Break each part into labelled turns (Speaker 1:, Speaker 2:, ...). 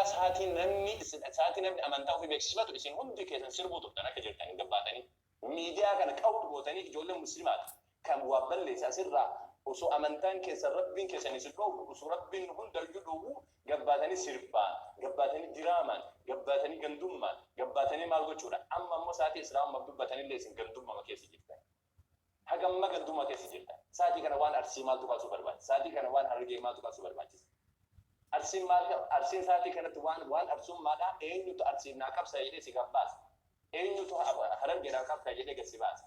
Speaker 1: Saatii namni saatii namni amantaa ofii beeksifatu isin hundi keessan sirbuu turtan akka jirtan gabbaatanii. Miidiyaa kana qawwi gootanii ijoolleen musliimaati kan waa balleessa asirraa osoo amantaan keessan Rabbiin keessan isin dhoowwu, osoo Rabbiin nu hundayyuu dhoowwu, gabbaatanii sirbaan, gabbaatanii diraamaan, gabbaatanii gandummaan, gabbaatanii maal gochuudha. Amma immoo saatii islaamummaaf dubbatanillee isin gandummama keessa jirtan. Haga amma gandummaa keessa jirtan. Saatii kana waan Arsii maaltu kaasuu barbaachisa? Saatii kana waan Harargee maaltu kaasuu barbaachisa? Arsiin maal, Arsiin saatii kanatti waan Arsummaadhaa eenyutu Arsiif naa qabsa jedhee si gabbaasa? Eenyutu Harargeedhaaf qabsa jedhee gad si baasa?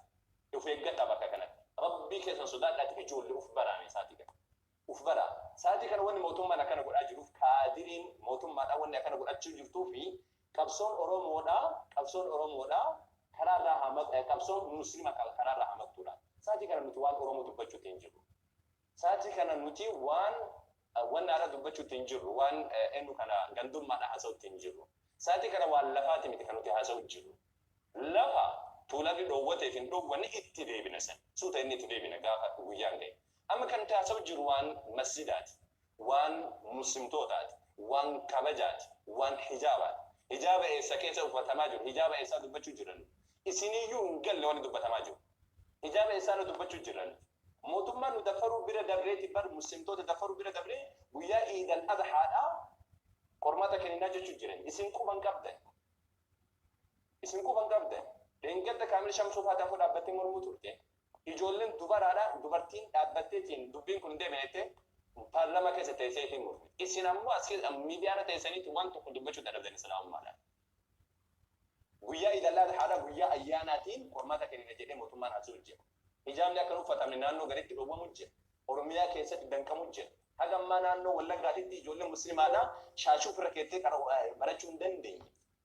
Speaker 1: Of eeggadhaa bakka kanatti. Rabbii keessan sodaadhaati ijoollee uf baraame saatii kana. Uf baraa. Saatii kana wanni mootummaan akkana godhaa jiruuf, kaadiriin mootummaadhaa wanni akkana godhachuu jirtuu fi qabsoon Oromoodhaa, qabsoon Oromoodhaa karaarraa haa, qabsoon muslima karaarraa haa maqtuudha. Saatii kana nuti waan Oromoo dubbachuutti hin jirru. Saatii kana nuti waan wannaadha dubbachuutti hin jirru. Waan eenyu kana gandummaadha haasa'utti hin jirru. Saatii kana waan lafaati miti kan nuti haasa'u jirru. Lafa Tuulamni dhoowwateef hin dhoowwanne itti deebina san. Suuta inni itti deebina gaafa guyyaan ga'e. Amma kan nuti haasa'u jirru waan masjidaati. Waan muslimtootaati. Waan kabajaati. Waan hijaabaati. Hijaaba eessa keessa uffatamaa jiru? Hijaaba eessaa dubbachuu jirra nuti? Isiniyyuu hin galle wanni dubbatamaa jiru. Hijaaba eessaarra dubbachuu jirra nuti? Mootummaan nu daffaruu bira dabreeti bar, muslimtoota daffaruu bira dabree guyyaa Iidal Adhaadhaa qormaata kenninaa jechuu jiran. Isin quban qabdan. Isin quban qabdan. Dheengadda Kaamil Shamsuu fa'aa afur dhaabbattee mormuu turte. Ijoolleen dubaraadha, dubartiin dhaabbatteetiin dubbiin kun hin deemne jettee paarlaamaa keessa teesseetiin mormite. Isin ammoo as keessa miidiyaarra teessaniitti waan tokko dubbachuu dadhabdan islaamummaadhaan. Guyyaa Iidal Adhaadhaa guyyaa ayyaanaatiin qormaata kennina jedhee mootummaan haasa'u jira. Hijaabni akka hin uffatamne naannoo gaditti dhowwamu jira. Oromiyaa keessatti danqamu jira. Haga ammaa naannoo Wallaggaatitti ijoolleen musliimaadhaa shaashii ofirra keettee barachuu hin dandeenye.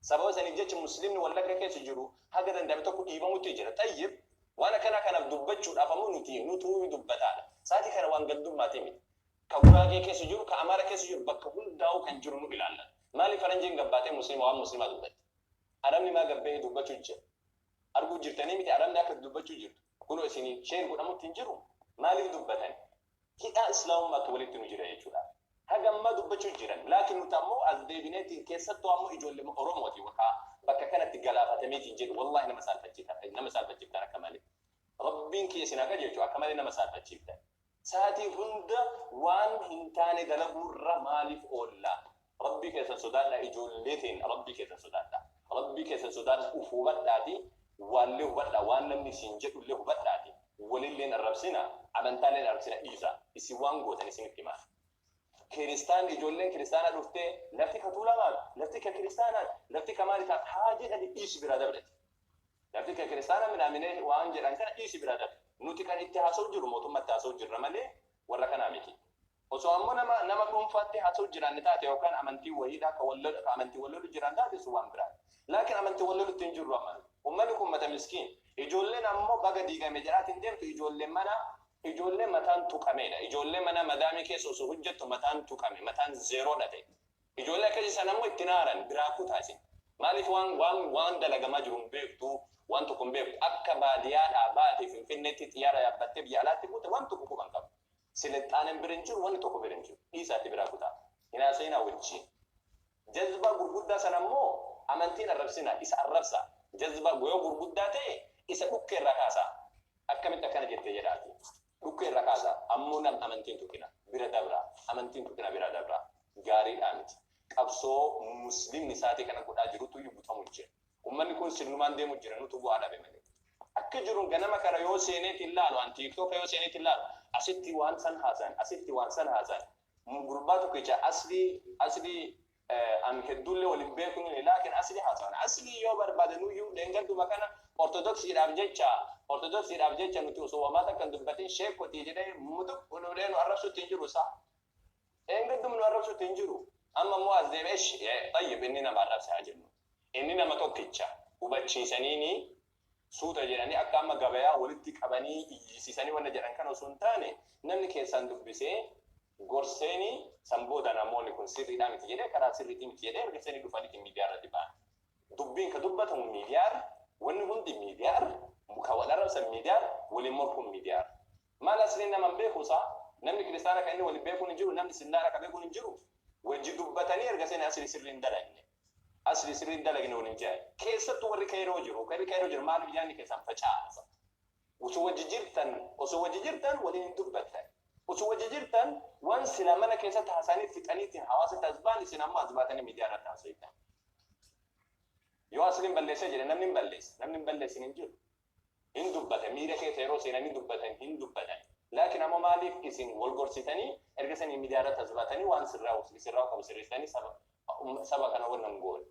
Speaker 1: Sababa saniif jecha musliimni Wallagga keessa jiru haga danda'ame tokko dhiibamutti jira. Xayyib, waan akkanaa kanaaf dubbachuudhaaf ammoo nuti nutuu dubbataadha. Saatii kana waan gandummaati miti. Ka Guraagee keessa jiru, ka Amaara keessa jiru, bakka hundaa'uu kan jiru nu ilaallata. Maaliif faranjiin gabbaatee musliima waan musliimaa dubbatti? Arabni maa gabbahee dubbachuu jira? Arguu jirtanii miti arabni akka dubbachuu jirtu. Kunoo isinii share godhamutti hin jiru. Maaliif dubbatan? Hidhaa islaamummaatti walitti nu jira jechuudha. Haga ammaa dubbachuu jiran. Laakiin nuti ammoo as deebineetiin, keessattuu ammoo ijoollee Oromooti wakaa bakka kanatti galaafatameetiin jedhu, wallaahi nama saalfachiiftan, nama saalfachiiftan akka malee. Rabbiin kiyya isin haa qajeelchu, akka malee nama saalfachiiftan. Saatii hunda waan hin taane dalaguurra maaliif oolla? Rabbii keessan sodaadhaa, ijoollee teenya, Rabbii keessan sodaadhaa. Rabbii keessan sodaadhaa, uf hubadhaati, waallee hubadhaa, waan namni isin jedhullee hubadhaati. Walilleen arrabsina, amantaalleen arrabsina dhiisa. Isin waan gootan isinitti himaa. Kiristaan, ijoolleen kiristaanaa dhuftee lafti ka Tuulamaati, lafti ka kiristaanaati, lafti ka maali taate haa jedhani, dhiisi biraa dabrati. Lafti ka kiristaanaa minaaminee waan jedhan kana dhiisi biraa dabre. Nuti kan itti haasa'u jirru mootummatti haasa'u jirra malee warra kanaa miti. Osoo ammoo nama dhuunfaatti haasa'u jiraanne taate yookaan amantii wayiidhaa ka wal ka amantii wal lolu jiraan taate, sun waan biraati. Laakiin amantii wal lolutti hin jirru amma. Uummanni kun uummata miskiin. Ijoolleen ammoo baga diigame jedhaatiin deemtu ijoollee mana, ijoollee mataan tuqameedha. Ijoollee mana madaamii keessa osoo hojjettu mataan tuqame, mataan zeeroodha ta'e. Ijoollee akkasii sana ammoo itti naaran biraa kutaa isin. Maaliif waan dalagamaa jiru hin beektu, waan tokko hin beektu. Akka baadiyyaadhaa baatee Finfinneetti xiyyaara yaabbattee biyya alaatti buute waan tokko quban qabu. Silixaaneen bira hin jiru, wanni tokko bira hin jiru. Dhiisaatti biraa kutaa. Hin haasa'inaa wajjin. Jazbaa gurguddaa sana immoo amantiin arrabsinaa, isa arrabsaa. Jazbaa yoo gurguddaa ta'e isa dhukkee irraa kaasaa. Akkamitti akkana jettee jedhaati. Dhukkee irraa kaasaa. Ammoo nam amantiin tuqina. Bira dabraa. Amantiin tuqina, bira dabraa. Gaariidhaa miti. Qabsoo muslimni isaatii kana godhaa jirutu iyyuu butamu jira. Uummanni kun sirnumaan deemu jira, nutu bu'aa dhabe malee. Akka jiruun ganama kana yoo seeneetiin ilaalu, an TikTok yoo seeneetiin ilaalu, asitti waan san haasan, asitti waan san haasan. Gurbaa tokkicha aslii an hedduullee waliin beeknu, laakiin aslii haasawan. Aslii yoo barbaadan iyyuu dheengadduma kana Ortodoksiidhaaf jecha nuti osoo wamaa takka hin dubbatin sheekotii jedhee mutuq godhee nu arrabsuutti hin jiru isaa. Dheengadduma nu arrabsuutti hin jiru. Amma immoo as deebi'ee, tayyib, inni nama arrabse haa jennu. Inni nama tokkicha hubachiisaniini suuta jedhanii akka amma gabayaa walitti qabanii iyyisiisanii wanna jedhan kana osoo hin taane, namni keessaan dubbisee gorseeni san booda namoonni kun sirriidhaa miti jedhee, karaa sirriitii miti jedhee erga sanii dhufaniiti miidiyaa irratti ba'an. Dubbiin ka dubbatamu miidiyaarra, wanni hundi miidiyaarra, ka wal arrabsan miidiyaarra, waliin morkuun miidiyaarra. Maal asliin nama hin beeku isaa? Namni kiristaana kan inni waliin beekuun hin jiru, namni sillaadha ka beekuun hin jiru. Wajji dubbatanii erga sani asli sirri hin dalagne. Asli sirri hin dalagne waliin jedhan. Keessattuu warri Kayroo jiru. Warri Kayroo jiru maaliif yaadni keessan facaasa? Osoo wajji jirtan, osoo wajji jirtan waliin hin dubbattan. Osoo wajji jirtan waan silaa mana keessatti haasa'anii fixaniitiin hawaasatti as ba'an, isin ammoo as baatanii miidiyaa irratti haasoftan. Yoo asliin balleessee jedhe namni hin balleessa. Namni hin balleessin hin jiru. Hin dubbatan. Miira keessa yeroo seenanii dubbatan hin dubbatan. Laakiin ammoo maaliif isin wal gorsitanii erga sanii miidiyaa irratti as baatanii waan sirraa sirraa qabu sirreessitanii saba kana wannan hin goone?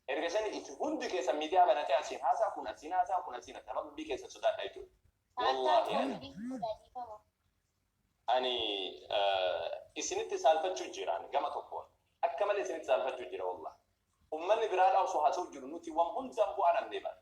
Speaker 1: Erga sanii itti hundi keessa miidiyaa banatee asiin haasaa, kun asiin haasaa, kun asiin haasaa. Rabbii keessa sodaadha jechuudha. Wallaahi ani isinitti saalfachuu jiraan gama tokkoon. Akka malee isinitti saalfachuu jira wallah. Ummanni biraadhaa osoo haasa'u jiru nuti waan hundaan bu'aa dhabnee bara.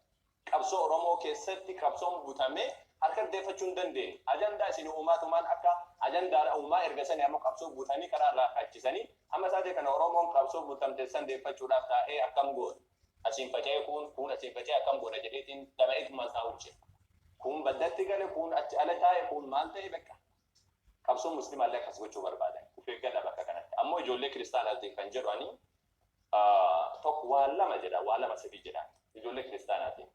Speaker 1: Qabsoo Oromoo keessatti qabsoon butamee harka deeffachuu hin dandeenye. Ajandaa isin uumaatumaan akka ajandaadha uumaa erga sanii ammoo qabsoo butanii karaa irraa kaachisanii amma isaatee kana Oromoon qabsoo butamte san deeffachuudhaaf taa'ee akkam goona? Asiin faca'ee kun kun asiin faca'ee akkam goona jedheetiin dhama'eetumaan taa'u jira. Kun baddatti gale, kun achi ala taa'e, kun maal ta'e bakka. Qabsoo muslimaallee akkas gochuu barbaadan. Of eeggadha bakka kanatti. Ammoo ijoollee kiristaanaatiin kan jedhu ani tokko waan lama jedha, waa lama sadii jedha ijoollee kiristaanaatiin.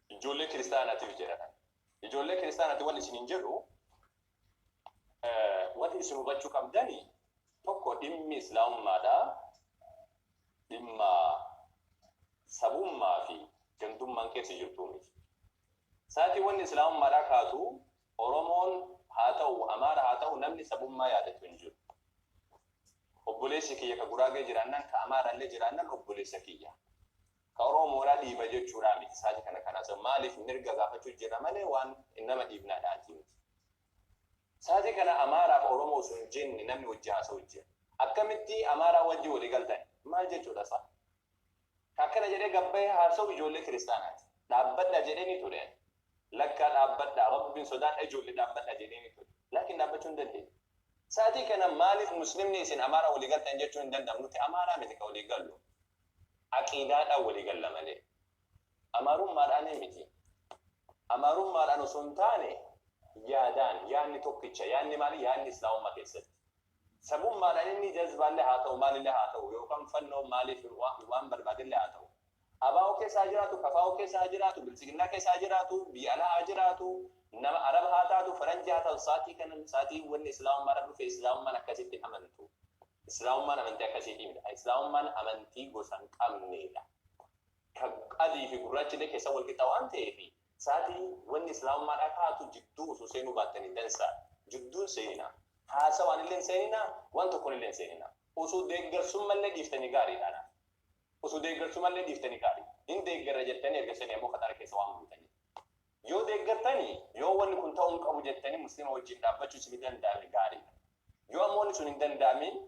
Speaker 1: Ijoollee kiristaanaatiif jedha kan. Ijoollee kiristaanaatiin wanni isin hin jedhu, wanti isin hubachuu qabdani tokko, dhimmi islaamummaadha. Dhimma sabummaa fi gandummaan keessa jirtuu miti. Saatii wanni islaamummaadhaa kaatu Oromoon haa ta'u, Amaara haa ta'u, namni sabummaa yaadatu hin jiru. Obboleessi kiyya ka Guraagee jiraannan, ka Amaaraallee jiraannan obboleessa kiyya. Ka Oromoodhaa dhiiba jechuudhaa miti. Saatii kana kanaas maaliif mirga gaafachuu jira malee waan nama dhiibnaadhaati miti. Saatii kana Amaaraaf Oromoo osoo hin jenne namni wajji haasa'u jira. Akkamitti Amaaraa wajji walii galtan? Maal jechuudha isaa? Akkana jedhee gabbayee haasa'u ijoollee kiristaanaati. Dhaabbadha jedhee ni ture. Lakkaa dhaabbadha, Rabbiin sodaadha, ijoollee dhaabbadha jedhee ni ture. Laakiin dhaabbachuu hin dandeenye. Saatii kana maaliif muslimni isin Amaaraa walii galtan jechuun hin danda'amu. Nuti Amaaraa miti ka walii gallu. Aqiidaadhaan walii galla malee. Amaarummaadhaan miti. Amaarummaadhaan osoo hin taane yaadaan, yaadni tokkicha. Yaadni maali? Yaadni islaamummaa keessatti. Sabummaadhaan inni jazbaallee haa ta'u, maalillee haa ta'u, yookaan fannoo maaliif waan barbaadellee haa ta'u. Abaa'oo keessa haa jiraatu, kafaa'oo keessa haa jiraatu, biltsiginnaa keessa haa jiraatu, biyya alaa haa jiraatu, nama Araba haa taatu, faranjii haa taatu, saatii kana saatii wanni islaamummaadhaan dhufe islaamummaan akkasitti amantu. Islaamummaan amantii akkasiitii miti. Islaamummaan amantii gosa hin qabnedha. Ka adii fi gurraachi illee keessa wal qixa waan ta'eef saatii wanni islaamummaadhaa kaatu jidduu osoo seenuu baattanii dansaa. Jidduun seeninaa. Haasawaan illee hin seeninaa, waan tokkoon illee hin seeninaa. Osoo deeggarsummallee dhiiftanii gaariidha. Osoo deeggarsumallee dhiiftanii gaarii. Hin deeggarra jettanii erga sanii ammoo khatara keessa waan buutanii. Yoo deeggartanii, yoo wanni kun ta'uu hin qabu jettanii muslima wajjin dhaabbachuu isin danda'ame gaariidha. Yoo ammoo wanni sun hin danda'amin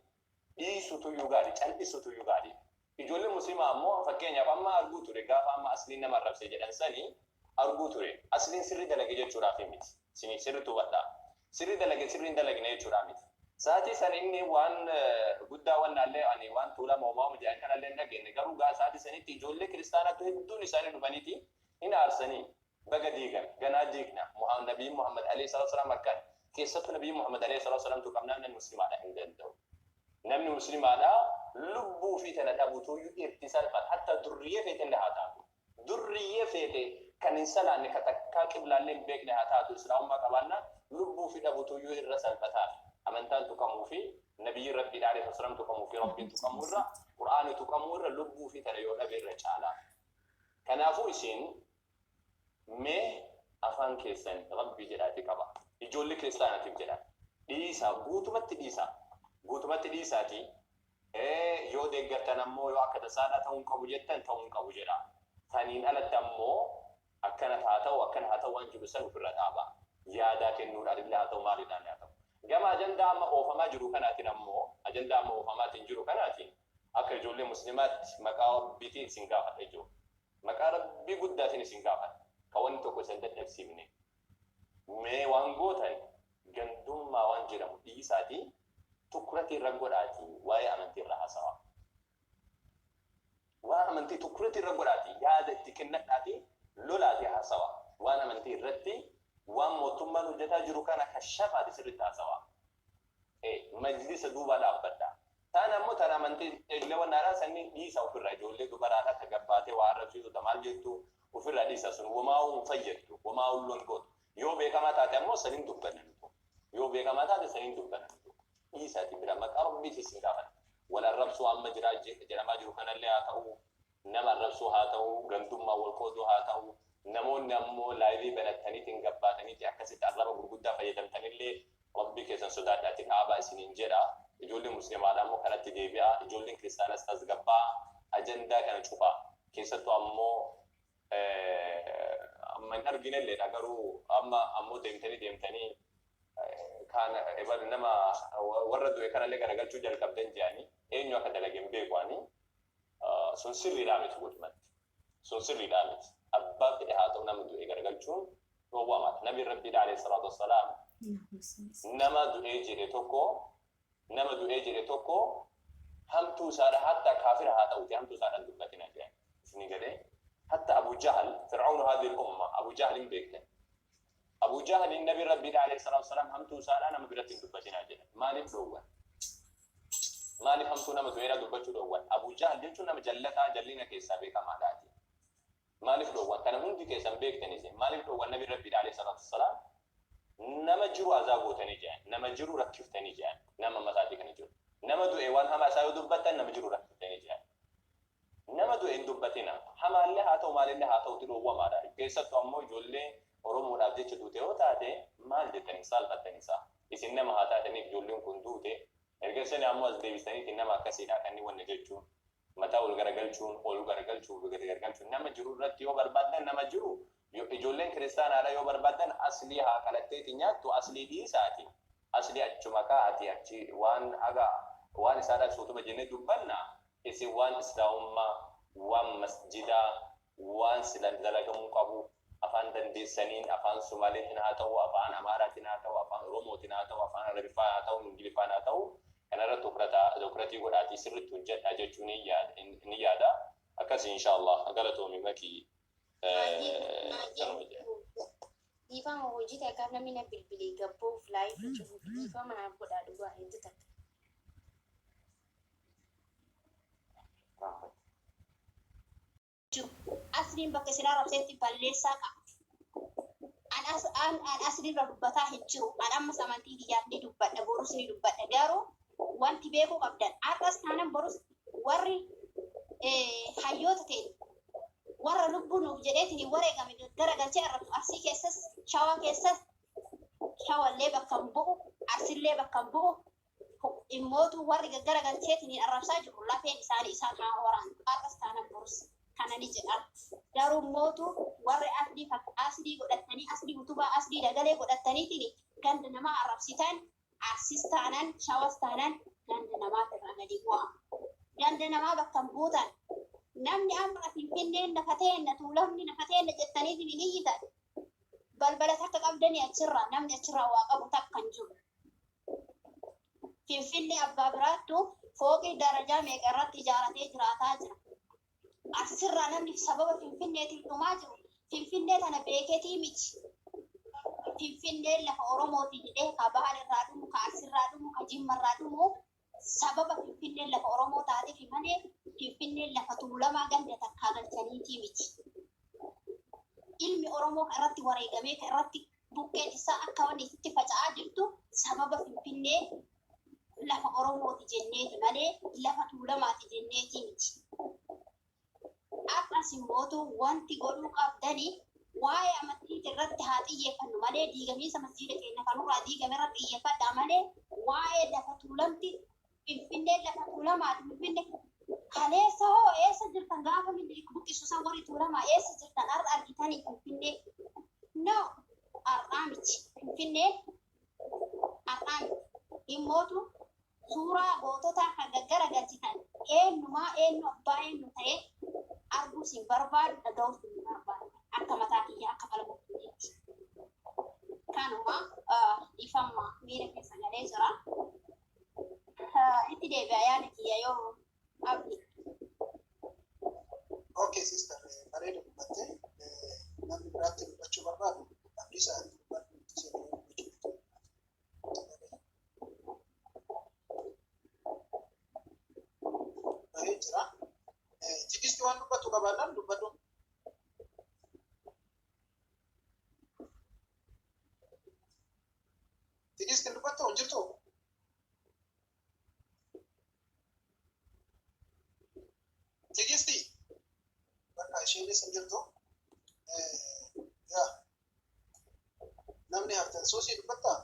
Speaker 1: dhiisutuyyuu gaarii, cal'isutuyyuu gaarii. Ijoollee muslimaa ammoo fakkeenyaaf amma arguu ture gaafa amma asliin nama arrabse jedhan sanii arguu ture. Asliin sirri dalage jechuudhaaf miti. Isinii sirriitti hubadhaa. Sirri dalage, sirri hin dalagne jechuudhaa miti. Sa'aatii san inni waan guddaa wannaallee ani waan tuulama uumamu jedhan kanallee hin dhageenye, garuu gaa sa'aatii sanitti ijoollee kiristaanaatu hedduun isaanii dhufaniiti hin aarsanii, baga diigan, ganaa diigna, nabiyyiin Muhammad alayhi salaatu salaam akkan keessattuu nabiyyiin Muhammad alayhi salaatu salaam tuqamnaan namni muslimaadha hin danda'u. Namni muslimaadha lubbuu fi tana dhabutuyyuu itti salphata, hatta durriyyee feetellee haa taatu. Durriyyee feete kan hin salaanne, ka takkaa qiblaallee hin beekne haa taatu, islaamummaa qabaannaan lubbuu fi dhabutuyyuu irra salphataaf. Amantaan tuqamuu fi nabiyyiin Rabbiidha alayhi salaam tuqamuu fi Rabbiin tuqamuu irra, Qur'aani tuqamuu irra lubbuu fi tana yoo dhabe irra caalaa. Kanaafuu isin mee afaan keessan Rabbii jedhaati qaba. Ijoollee kiristaanaatiif jedha. Dhiisaa, guutumatti dhiisaa. Guutumatti dhiisaatii yoo deeggartan ammoo yoo akka tasaadhaa ta'uu hin qabu jettan ta'uu hin qabu jedha. Saniin alatti ammoo akkana haa ta'u, akkana haa ta'u waan jiru san ofirra dhaaba. Yaadaa kennuudhaan illee haa ta'u, maaliidhaan haa ta'u. Gama ajandaa amma oofamaa jiru kanaatiin ammoo, ajandaa amma oofamaatiin jiru kanaatiin akka ijoollee muslimaatti maqaa Rabbiitiin isin gaafadha ijoo. Maqaa Rabbii guddaatiin isin gaafadha. Ka wanni tokko isin dadhabsiifne. Mee waan gootan gandummaa waan jedhamu dhiisaatii tukuratii irra godhaatii waa'ee amantii irra haasawaa. Waan amantii tukuratii irra godhaatii yaada itti kennadhaatii lolaatii haasawaa. Waan amantii irratti waan mootummaan hojjetaa jiru kana kashafaati sirriitti haasawaa. Majlisa duuba dhaabbadha. Taan ammoo tan amantii ijoollee wannaadhaa sanni dhiisa ofirraa, ijoollee dubaraadhaa ta gabbaatee waa arrabsiisu ta maal jettu ofirraa dhiisa. Sun womaa'uu hin fayyaddu, womaa'uu loon gootu. Yoo beekamaa taate ammoo saniin dubbanna nutu. Yoo beekamaa taate saniin dubbanna nutu. Dhiisaati bira, maqaa Rabbiitis isin gaafata. Wal arrabsuu amma jiraa jedhamaa jiru kanallee haa ta'u, nama arrabsuu haa ta'u, gandummaa wal qooduu haa ta'u, namoonni ammoo live banattaniitiin gabbaataniiti akkasitti arraba gurguddaa fayyadamtanillee Rabbii keessan sodaadhaati dhaabaa isiniin jedha. Ijoolleen musliimaadha ammoo kanatti deebi'a. Ijoolleen kiristaanas tasgabbaa, ajandaa kana cufaa. Keessattuu ammoo amma hin arginelleedha, garuu amma ammoo deemtanii deemtanii kaan ebal nama warra du'e kanallee garagalchuu jalqabdan jedhanii, eenyu akka dalage hin beeku ani. Sun sirriidhaa miti guutumatti. Sun sirriidhaa miti. Abbaa fedhe haa ta'u, nama du'e garagalchuun dhoowwamaadha. Nabiin Rabbiidha alayhi salaatu wassalaam nama du'ee jedhe tokko, nama du'ee jedhe tokko hamtuu isaadha, hatta kaafira haa ta'uti, hamtuu isaadhaan dubbatina jedhan. Isinii galee? Hatta Abu Jahal, Fir'aunu hadhihi umma, Abu Jahal hin beektan. Abu Jahalin Nabi Rabbiidha alayhi salaatu wassalaam hamtuu isaadha nama biratti hin dubbatinaa jedhan. Maaliif dhoowwan? Maaliif hamtuu nama du'eedha dubbachuu dhoowwan? Abu Jahal jechuun nama jallataa, jallina keessaa beekamaadhaati. Maaliif dhoowwan? Kana hundi keessan beektanis maaliif dhoowwan Nabi Rabbiidha alayhi salaatu wassalaam? Nama jiru azaa gootanii jedhan, nama jiru rakkiftanii jedhan, nama mataatii kana jiru. Nama du'e waan hamaa isaa yoo dubbattan nama jiru rakkiftanii jedhan. Nama du'e hin dubbatina. Hamaallee haa ta'u, maalillee haa ta'uti, dhoowwamaadha. Keessattuu ammoo ijoollee Oromoodhaaf jecha duute yoo taate maal jettanii saalfattan isaa? Isin nama haa taataniif ijoolleen kun duute. Erga isin ammoo as deebistaniitiin nama akkasiidha kan inni wanna jechuun mataa ol garagalchuun, ol garagalchuu, gadi garagalchuun, nama jiru irratti yoo barbaaddan, nama jiru ijoolleen kiristaanaadha yoo barbaaddan aslii haa qalatteeti nyaattu, aslii dhiisaati. Aslii achuma kaa'ati, achi waan aga waan isaadhaa suutuma jennee dubbanna. Isin waan islaamummaa, waan masjidaa, waan sila dalagamuu qabu afaan dandeessaniin, afaan Somaaleetiin haa ta'u, afaan Amaaraatiin haa ta'u, afaan Oromootiin haa ta'u, afaan Arabiffaan haa ta'u, Ingiliffaan haa ta'u, kanarratti tukratii godhaatii sirriitti hojjedhaa jechuu ni yaada. Akkasii inshaallah, galatoomi Makii. Kanuma jedha.
Speaker 2: Dhiifama, hojii takkaaf namni na bilbilee gabboof live cufuuf, dhiifama naaf godhaa, dhugaa hedduu takka. Jiru. Asliin bakka isin arrabsetti balleessaa qaba. An asliirra dubbataa hin jiru. An ammas amantii kiyyaaf ni dubbadha, borus ni dubbadha. Garuu wanti beekuu qabdan, har'as taanan borus, warri hayyoota ta'e, warra lubbuu nuuf jedheetiin wareegame garagalchee arrabsu, Arsii keessas, Shawaa keessas, Shawallee bakka hin bu'u, Arsillee bakka hin bu'u, immootu warri gaggaragalcheetiin arrabsaa jiru lafeen isaanii isaan haa waraantu, har'as taanan borus kana ni jedhan. Garuu mootu warri aslii aslii godhattanii, aslii utubaa, aslii dagalee godhattaniitiin ganda namaa arrabsitan, Arsis taanan Shawas taanan ganda namaatti irraa gadi bu'a. Ganda namaa bakka hin buutan. Namni amma Finfinneen lafa teenna, Tuulamni lafa teenna jettaniitiin hin iyyitan. Balbala takka qabdanii achirraa namni achirraa waa qabu takka hin jiru. Finfinnee abbaa biraattu fooqii darajaa meeqa irratti ijaaratee jiraataa jira. Asirraa namni sababa Finfinneetiin dhumaa jiru Finfinnee tana beeketii miti. Finfinneen lafa Oromooti jedhee ka Baal irraa dhumu, ka Arsirraa dhumu, ka Jimmarraa dhumu sababa Finfinneen lafa Oromoo taateef malee Finfinneen lafa Tuulamaa ganda takkaa galchaniitii miti. Ilmi Oromoo ka irratti wareegamee, ka irratti buqqeen isaa akka wanni isitti faca'aa jirtu sababa Finfinnee lafa Oromooti jenneeti malee lafa Tuulamaati jenneetii miti. Har'as immootu wanti godhuu qabdani waa'ee amantii irratti haa xiyyeeffannu malee, diigamiinsa masjiida keenya kanurraa diigame irratti xiyyeeffadhaa malee, waa'ee lafa Tuulamti, Finfinneen lafa Tuulamaati, Finfinne kaleessa hoo eessa jirtan? Gaafa Minilik buqqisu san warri Tuulamaa eessa jirtan? Har'a argitanii Finfinnee? No, har'aa miti. Finfinneen har'aa miti. Immootu suuraa goototaa kan gaggaragalchitan eenyumaa, eenyu abbaa eenyu ta'e arguus hin barbaadu, dhaga'uus hin barbaadu, akka mataa kiyya, akka falmuutti. Kanuma, dhiifama, miira keessa galee jira. Itti deebi'a yaada kiyya yoo abdi.
Speaker 3: Okay, sister, bareeda dubbatte. Namni biraatti dubbachuu barbaadu, abdii isaanii dubbachuu dubbachuu. bahee jira. Tigisti waan dubbatu qabaannaan dubbadhu. Tigisti dubbattu hin jirtu? Tigisti bakka isheenis hin jirtu. Yaa namni haftan suusii dubbattaa?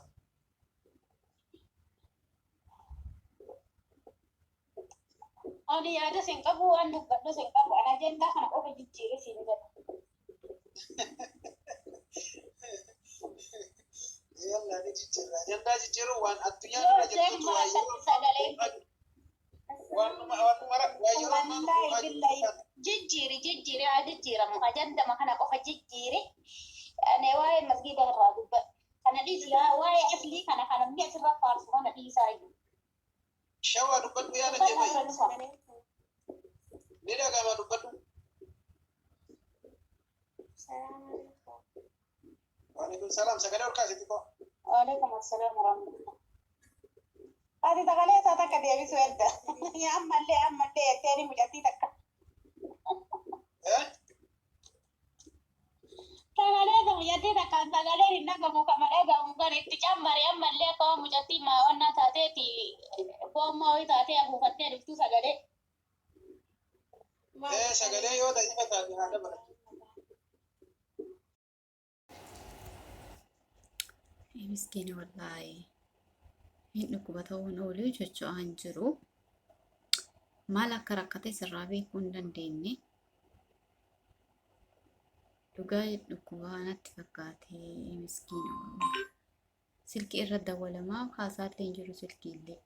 Speaker 2: Ani yaada sin qabu, waan dubbadhu sin qabu. Ani ajandaa kana qofa jijjiire siin jedha.
Speaker 3: Yalla ni jijjiirra. Ajandaa jijjiiruun waan addunyaa
Speaker 2: Yoo
Speaker 3: irra jirtutu
Speaker 2: deemma
Speaker 3: waa yeroo
Speaker 2: sagalee
Speaker 3: waan numa waan numa waa yeroo ammaa nu
Speaker 2: Wallaahi
Speaker 3: quufaa
Speaker 2: billahi
Speaker 3: jirtu.
Speaker 2: jijjiiri jijjiiri haa jijjiiramu ajandama kana qofa jijjiiri. Ani waa'ee masgiida irraa dubbadhu. Kana dhiisi waa'ee aslii kana kana namni asirra faarsu kana dhiisaa iyyuu.
Speaker 3: Shawaa dubbadhu yaada kee
Speaker 2: Dubbannaa
Speaker 3: bayi.
Speaker 2: bira dhufa.
Speaker 3: Ni dhaga'ama dubbadhu. Waalaikum salaam. Sagalee ol kaasi xiqqoo.
Speaker 2: Waalaikum assalaam warahmatullah. Ati sagalee isaa takka deebisuu edda. Ammallee ammallee jetteeni mucattii takka.
Speaker 3: Eh?
Speaker 2: Sagalee isa mucattii takka sagaleen hin dhagamu kama dhagamu kan itti cammare ammallee akka waan mucattii maawannaa taateeti goommaa wayii taatee afuufattee dhuftu sagalee.
Speaker 3: Eh, sagalee yoo da'ifa taate haa dabalatu.
Speaker 4: Miskiina wallaahi hin dhukkuba ta'uun oolee socho'aa hin jiru. Maal akka rakkate sirraa beekuu hin dandeenye. Dhugaa dhukkubaa natti fakkaate miskiina wallaahi. Silkii irra dawwalamaa haasaallee hin jiru silkii illee.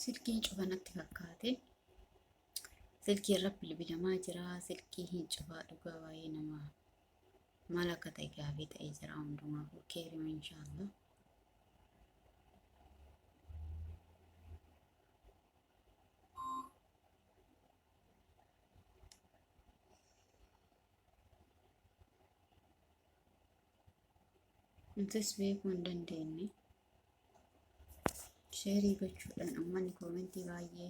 Speaker 4: Silkiin cufa natti fakkaate. Silkii irra bilbilamaa jira. Silkii hin cufaa dhugaa baay'ee nama maal akka ta'e gaafii ta'ee jira hundumaaf. Keerima inshaallah. Nutis beekuu hin dandeenye. Sheerii gochuudhaan uummanni koomentii baay'ee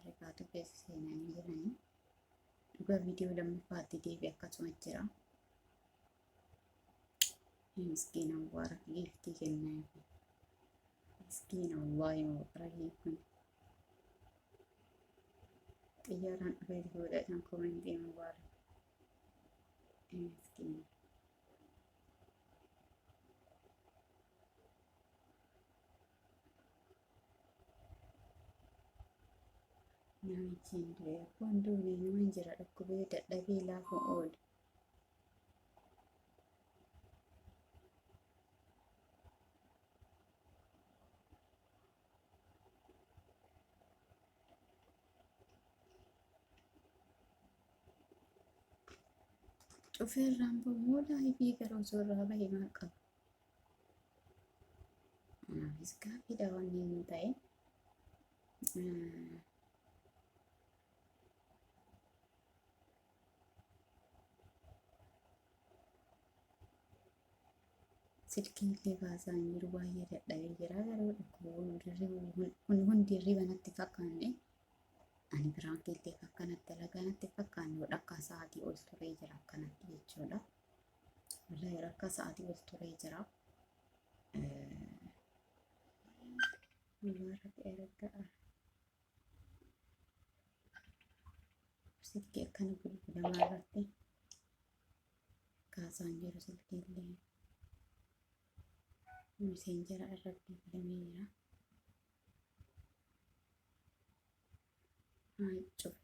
Speaker 4: rigaatu keessa seenanii jiranii. Dhugaa viidiyoo lammaffaatti deebi akkasuma jira. Miskiina Mubaarak giiftii kennaa. Miskiina wallaahi Mubaarak kun. Xiyyaaraan dhufee fuudhadhaan koomentii Mubaarak. Miskiina. Namichi hin du'e. Akkuun duune nama hin jira dhukkubee dadhabee laafu oole. Cufeerraan bahu laayifii gara osoo irraa bahe maal qaba? Anaafis gaaffiidha waan inni ta'e. Silkii illee kaasaa hin jiru baay'ee dadhabee jira garuu dhukkuboon kun hundi hirriba natti fakkaanne ani biraan illee akkanatti dalagaa natti fakkaanne akka sa'aatii ol turee jira akkanatti jechuudha. Wallahi akka sa'aatii ol turee jira. Mubaarak erga silkii akkana bilbilamaa irratti kaasaa hin jiru silkii illee. Miseenjera irra bilbilamee jira. Cufe.